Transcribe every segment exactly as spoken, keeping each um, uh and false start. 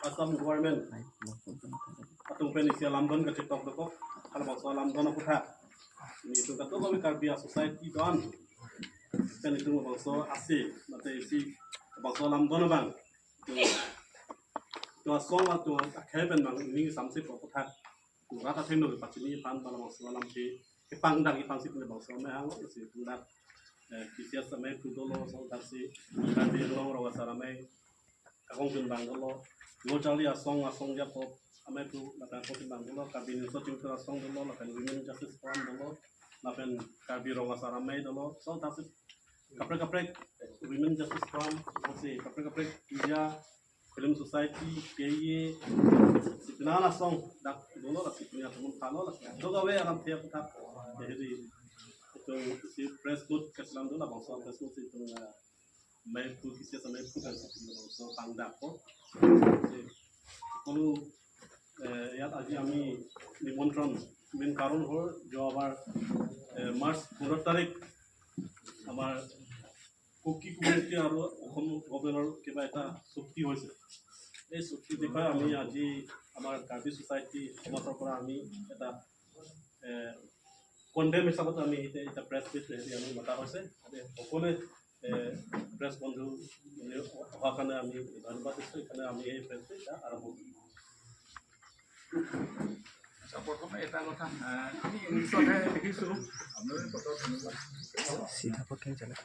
Assam government atum pen isi alamdon kachetok dokok, halabangso alamdon aputhak nelitum kadokave Karbi a-society don pen itum bangso ase, mate isi bangso alamdon abang, to asong atum akhei pen bang ning samse aputhak rat athengno pachini aphan bang bangso alam ke kepangdang iphan si pule bangso amei hang si pangdang, eh, P C S amei pu dolo, so dak si Karbi Anglong Rong Asar Amei kakong chun bang dolo, Ngo Charli Asong, Asong Japo amei pu lapen kakong chun bang dolo, Karbi Nimso Chingthur Asong dolo, lapen Women Justice Forum dolo, lapen Karbi Rong Asar Amei dolo, so dak si kaprek kaprek Women Justice Forum, si kaprek kaprek India Film Society, K A, si penang asong dak dolo, lasi punya teman kalo, lasi dokave alam tiap tak. Jadi itum si press note keselam dolo, bangso press note si itum, eh, amei pu kisi amei pu kan si itum bangso pangdakpo. Si kolu, eh, ইয়াত আজি আমি নিমন্ত্ৰণ, মেইন কাৰণ হ'ল যোৱাবাৰ, eh, মাৰ্চ পোন্ধৰ তাৰিখ আমাৰ কুকি কমিউনিটি আৰু অসম গভৰ্ণমেণ্টৰ কিবা এটা চুক্তি হৈছে। এই চুক্তিৰ বিষয়ে আমি আজি আমাৰ কাৰ্বি ছ'চাইটি সমাজৰ পৰা আমি এটা, এ, কণ্ডেম হিচাপত আমি এতিয়া এটা প্ৰেছ মিট হেৰি আমি মতা হৈছে। আমি সকলোৱে, এ, প্ৰেছ বন্ধু, মানে, অহাৰ কাৰণে আমি ধন্যবাদ দিছোঁ। সেইকাৰণে আমি এই প্ৰেছ মিট এটা আৰম্ভ কৰিম। আচ্ছা, প্ৰথমে এটা কথা, আহ, আমি ইংলিছত হে লিখিছোঁ, আপোনালোকে কথা শুনিব। চিধা পথে যালে।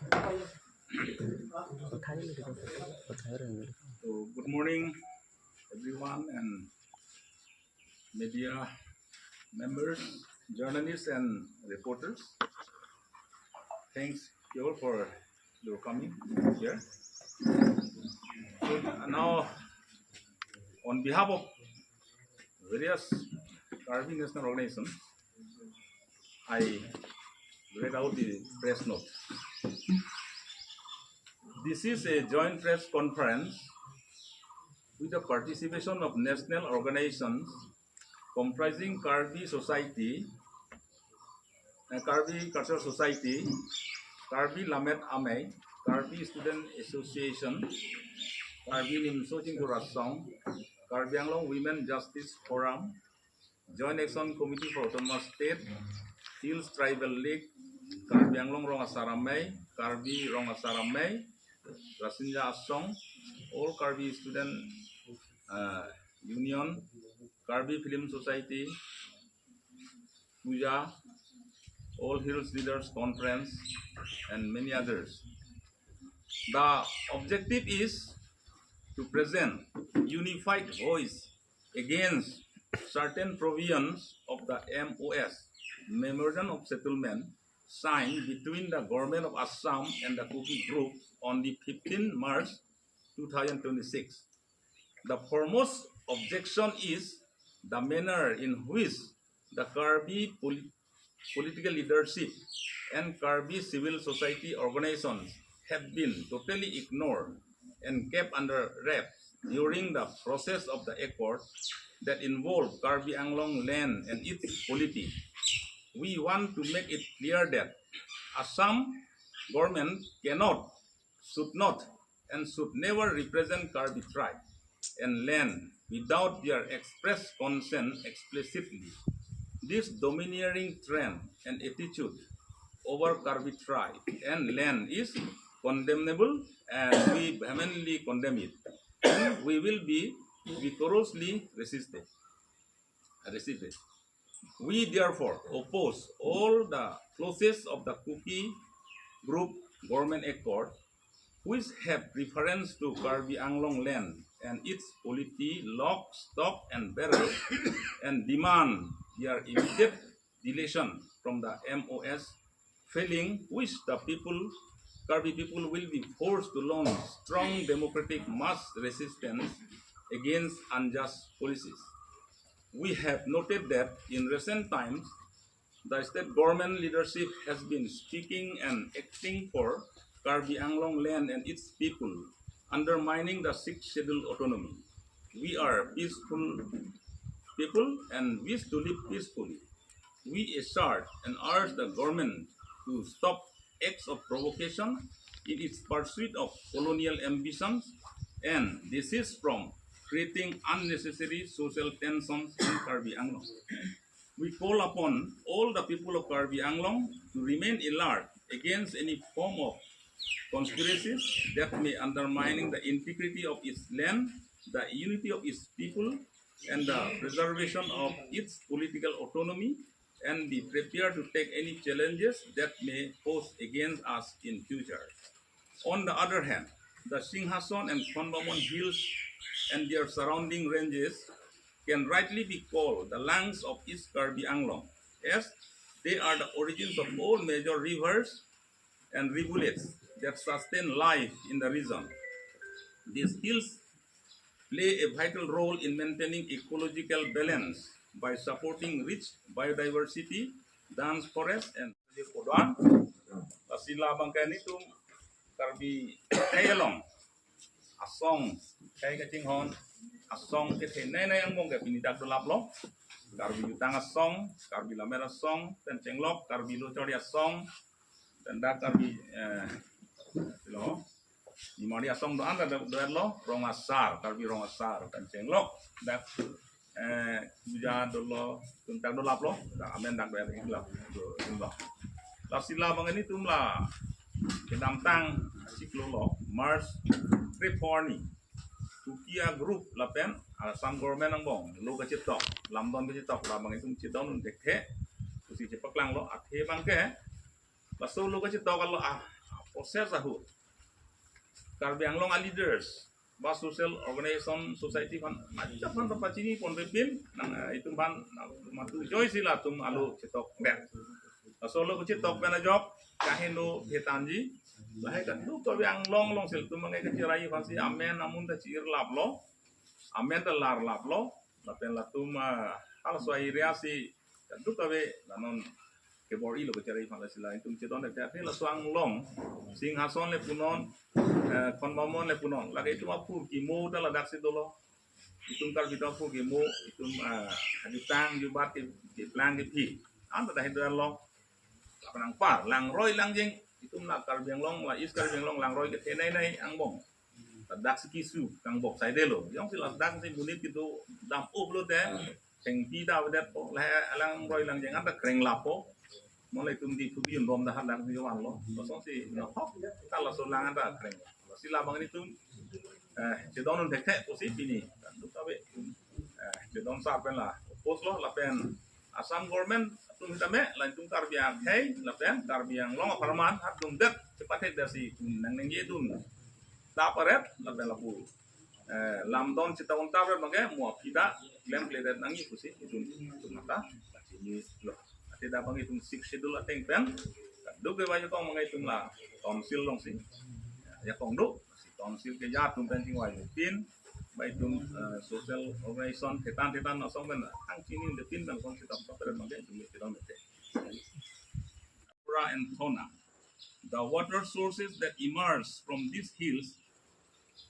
কথাই লিখিব, কথাই লিখিব। So, good morning, everyone, and media members, journalists, and reporters. Thanks you all for your coming here. So now, on behalf of various Karbi national organizations, I read out the press note. This is a joint press conference with the participation of national organizations comprising Karbi Society, uh, Karbi Cultural Society, Karbi Lammet Amei, Karbi Student Association, Karbi Nimso Chingthur Asong, Karbi Anglong Women Justice Forum, Joint Action Committee for Autonomous State, Hills Tribal League, Karbi Anglong Rong Asar Amei, Karbi Rong Asar Amei, Rasinja Asong, All Karbi Student, uh, Union, Karbi Film Society, Puja, All Hills Leaders Conference, and many others. The objective is to present unified voice against certain provisions of the M O S, Memorandum of Settlement, signed between the Government of Assam and the Kuki group on the fifteenth March two thousand twenty-six. The foremost objection is the manner in which the Karbi polit- political leadership and Karbi civil society organizations have been totally ignored and kept under wraps during the process of the accord that involved Karbi Anglong land and its polity. We want to make it clear that Assam government cannot, should not, and should never represent Karbi tribe and land without their express consent explicitly. This domineering trend and attitude over Karbi tribe and land is condemnable, and we vehemently condemn it. And we will be vigorously resisted. Resisted. We therefore oppose all the clauses of the Kuki Group Government Accord which have reference to Karbi Anglong land and its polity, lock, stock and barrel, and demand their immediate deletion from the M O S, failing which the people, Karbi people will be forced to launch strong democratic mass resistance against unjust policies. We have noted that in recent times, the state government leadership has been speaking and acting for Karbi Anglong land and its people, undermining the Sixth Schedule autonomy. We are peaceful people and wish to live peacefully. We assert and urge the government to stop acts of provocation in its pursuit of colonial ambitions and desist from creating unnecessary social tensions in Karbi Anglong. We call upon all the people of Karbi Anglong to remain alert against any form of conspiracies that may undermining the integrity of its land, the unity of its people, and the preservation of its political autonomy, and be prepared to take any challenges that may pose against us in future. On the other hand, the Singhason and Khonbamon Hills and their surrounding ranges can rightly be called the lungs of East Karbi Anglong, as they are the origins of all major rivers and rivulets that sustain life in the region. These hills play a vital role in maintaining ecological balance by supporting rich biodiversity, dense forest, and Kodan. Lasi labang ke nelitum Karbi akhei along asong, akhei kachinghon asong kethenei nei angbong ke pini dak dolaplo. Karbi Jutang asong, Karbi Lammet asong, pen chenglok Karbi Lochari asong, pen dak Karbi, eh, lo, Nimari asong do-an ta do-, doetlo, Rong Asar, Karbi Rong Asar, pen chenglok dak, eh, Kuja dolo, tum dak dolaplo, dak amen dak doet iklo, do, do. Lasi labang ke nelitum la kedamtang achiklo lo, March three four ni Kuki a-group lapen Assam government angbong lo kachetok, lamdon kachetok, labang itum chedondun thekthe pusi chepaklanglo. Athe abang ke laso lo kachetok alo a, a-process ahut Karbi Anglong a-leaders ba social organization, society aphan, ajat aphan ta pachini ponpe pin, nang, eh, itum aphan, nang, matu joisi latum alo chetok pen. Laso lo kachetok pen ajok, kaheno phetanji, lahai kadokave Anglong along si latum abang ke kacherai aphansi amen amun ta chi-irlaplo, amen ta larlaplo, lapen latum, ah, halaso area si kadokave la non kebor-ilo kacherai aphan. Lasi la itum chedon thekthe, laso Anglong, Singhason le punon, eh, Khonbamon le punon, lake itum aphu kimo ta ladaksi dolo. Itum Karbi atum aphu kimo, itum, ah, Jutang, Jubat ke, keplang kephi, anta dak hidar lo. Lapen anpar, langroi langjeng, itum la Karbi Anglong, la East Karbi Anglong langroi kethenei nei angbong, ladaksi keso kangbok saidelo. Jongsi ladak si monit kedo dam-up lote, thengpi ta avedetpo, la langroi langjeng anta krenglappo. Mo la itum Diphu bi-un bom dak hadak di vanlo. Kosonsi nahok ta laso lang anta kreng. Lasi labang nelitum, eh, chedondun thekthe pusi pini kadokave, eh, chedon sar pen la oppose lo, lapen Assam government atum sitame, la itum Karbi akhei lapen Karbi Anglong apharman atum det chepathekdetsi nangningjedun ta paret, lapen lapu, eh, lamdon chita-un ta paret abang ke mo aphi ta klemkledet nangji pusi itum, itum mata pachinilo. Athe dak abang itum Sixth Schedule ateng pen kadokave ajakong abang itum la council alongsi ajakong do, council ke atum pen chingvaidunpin, ba itum, eh, social organization thetan thetan asong pen thang chinidunpin, lason sitame ta paret abang ke itum chedon thekthe. Flora and fauna. The water sources that emerge from these hills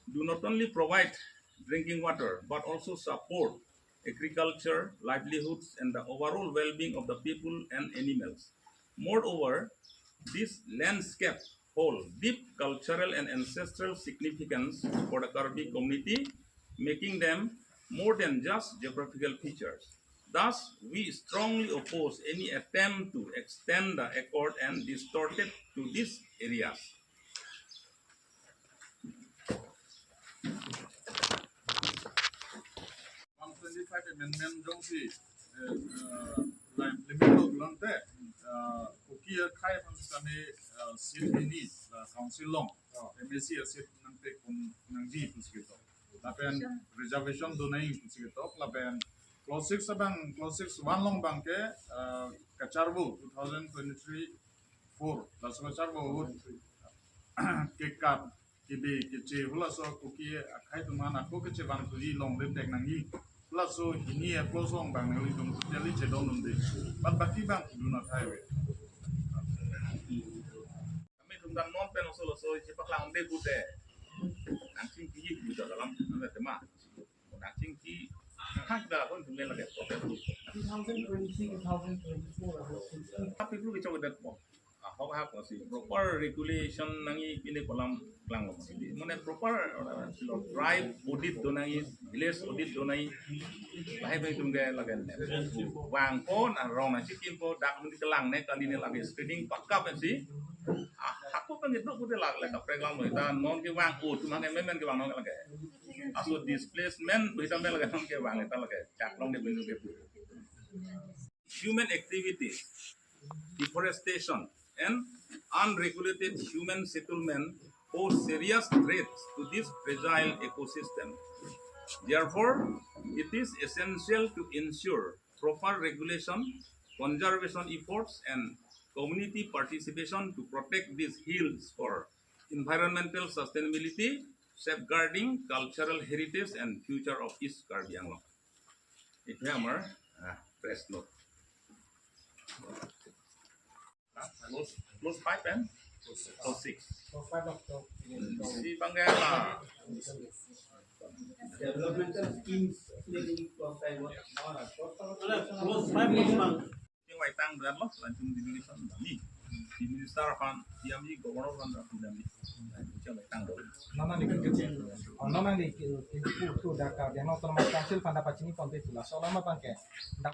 do not only provide drinking water but also support agriculture, livelihoods, and the overall well-being of the people and animals. Moreover, these landscapes hold deep cultural and ancestral significance for the Karbi community, making them more than just geographical features. Thus, we strongly oppose any attempt to extend the accord and distort it to these areas. One twenty-five amendment jongsi, eh, eh, la implement lo pulote, eh, Kuki akhei aphan sitame, eh, seat hini, eh, council along, M A C a-seat nangpepon nangji pusi ketok. Lapen reservation donai pusi ketok. Lapen clause six abang, clause six one along abang ke, eh, kacharvo two thousand twenty-three four, laso kacharvo ahut kekat kebe keche halaso Kuki akhei atum aphan ako kechevangthuji longle thek nangji. Halaso hini a-clause along abang nanglitum totally chedondunde. But baki abang do not have it. Kami atum ta non pen laso laso chepaklangde pute nangchingki pu ta dalam nang tema. Nangchingki, nang hak da kon tumle lake protest. Two thousand twenty-three, two thousand twenty-four, I was thinking. Tapi perlu kecau dat mo. Ah, Hok hak si proper regulation nangji pine kolam klanglo. Mane proper, uh, silo tribe audit do nangji, village audit do nangji. Lahai pen itum ke lake ne. Vangpo, na rong na chikim po, dak muni kelang ne kali ne lake screening pakka pensi. Ah, hako pen itu pute lake lake kaprek lam lo. Ta non kevang o, cuma ke memen kevang non lake. Aso displacement, pu itum lake non kevang, ta lake chak long de bulu ke pu. Human activities, deforestation, and unregulated human settlement pose serious threats to this fragile ecosystem. Therefore, it is essential to ensure proper regulation, conservation efforts, and community participation to protect these hills for environmental sustainability, safeguarding cultural heritage, and future of East Karbi Anglong. Itu ya, Amar. Ah, press note. Close, close five and close six. Close five of the Si bangga lah. Developmental schemes, clause five. Close five, close five. Yang waitang dan lo, lanjung di Indonesia ni. Di minister fund, di ami governor fund, di ami. Yang waitang dong. Nana ni kecil. Nana ni kecil. Itu dah kerja. Yang nonton macam hasil pada pacini konten pula. Soalnya apa ke?